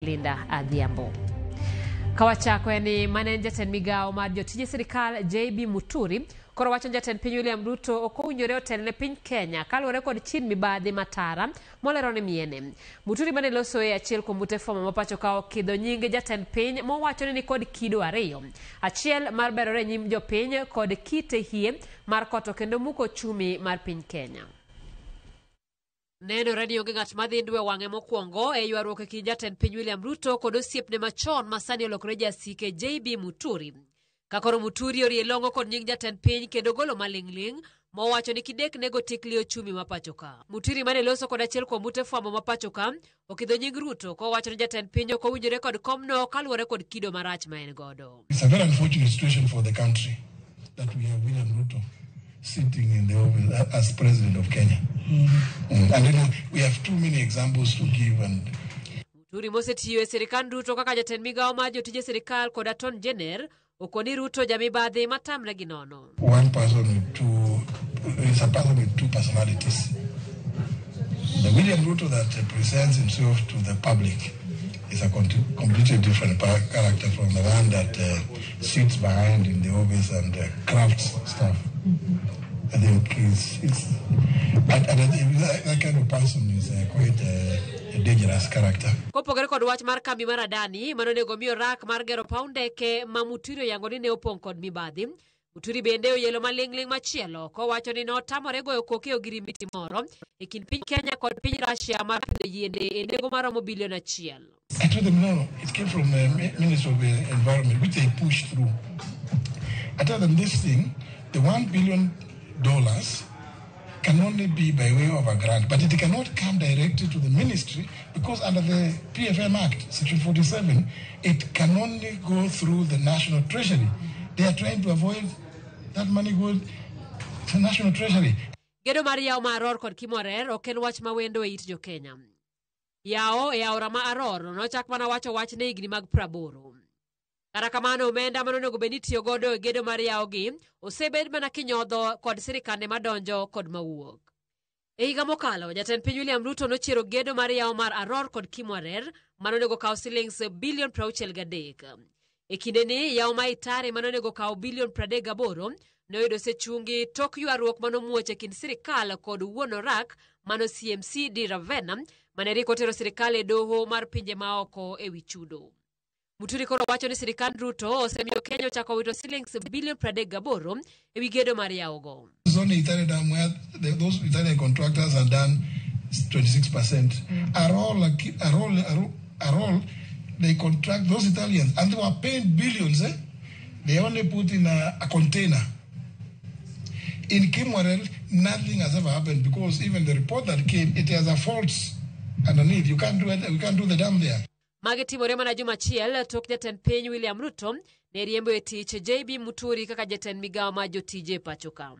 Linda Adhiambo. Kawachako en ni mane en jatend migawo mar jotije sirikal JB Muturi koro wacho ni jatend piny William Ruto ok owinjore otel ne piny Kenya kaluwore kod chin mibadhi matara molero ni miene. Muturi mane loso e achiel kuom ute fwambo ma pacho ka okidho nying jatend piny mowacho ni nikod kido ariyo. Achiel mar berore e nyim jopiny kod kite hie mar koto kendo muko ochumi mar piny Kenya. Nenore ni onge ng'at madhi ndwe wang'e mokwongo e ywaruok e kind jatend piny William Ruto kod osiepne machon ma sani olokore jasike JB Muturi. Ka koro Muturi orie long'o kod nying jatend piny kendo golo maling'ling' mowacho ni kidek nego tikli ochumi ma pacho ka. Muturi mane loso kod achiel kuom ute fwambo ma pacho ka okidho nying Ruto kowacho ni jatend piny ok owinjore kod komno kaluwore kod kido marach ma en godo. It's a very unfortunate situation for the country that we have William Ruto sitting in the office as president of Kenya. And we have too many examples to give. And Muturi mosetiyo e sirikand Ruto kaka jatend migawo mar jotije sirikal kod Attorney General okoni Ruto jamibadhi matamre gi nono. One person with two, is a person with two personalities. The William Ruto that presents himself to the public is a completely different character from the one that sits behind in the office and crafts stuff. I think it's and I think that kind of person is quite a dangerous character. Kopogore kod wach mar kambi mar Adani manonego mi orak mar gero paw ndeke ma Muturi oyango ni ne opong' kod mibadhi. Muturi bende oyelo maling'ling' machielo kowacho ni notamore goyo koke e ogirimiti moro e kind piny Kenya kod piny Russia mar pidho yiende e nengo maromo bilion 1. I told them, no, it came from the Ministry of Environment, which they pushed through. I told them this thing, the $1 billion can only be by way of a grant, but it cannot come directly to the ministry because under the PFM Act, Section 47, it can only go through the National Treasury. They are trying to avoid that money go to National Treasury. Gedo mar yawo ma Aror kod Kimwarer ok en wach ma wendo e it jo-Kenya. Yawo e aora ma Aror nochak mana wacho wach ne higni mag 80. Kata kamano omenda manonego bed ni itiyo godo e gedo mar yawo gi osebed mana kinyodho kod sirikande madonjo kod mawuok. E higa mokalo, jatend piny William Ruto nochiero gedo mar yawo mar Aror kod Kimwarer manonego kaw silings bilion 63. E kindeni, yawo ma Itare manonego kaw bilion 38 noyudo osechungi tok ywaruok manomuoch e kind sirikal kod wuon orak mano CMC di Ravenna mane rik otero sirikal e doho mar pinje maoko e wi chudo. Muturi koro wacho ni sirikand Ruto osemiyo Kenya ochako wito silings bilion 38 e wi gedo mar yawogo. It's only Itare Dam where those Italian contractors have done 26%. Aror, they contract those Italians, and they were paying billions. Eh? They only put in a container. In Kimwarer, nothing has ever happened because even the report that came, it has a fault underneath. You can't do it. You can't do the dam there. Magi timore mana juma achiel tok jatend piny William Ruto ne riembo e tich JB Muturi kaka jatend migawo mar jotije e pacho ka.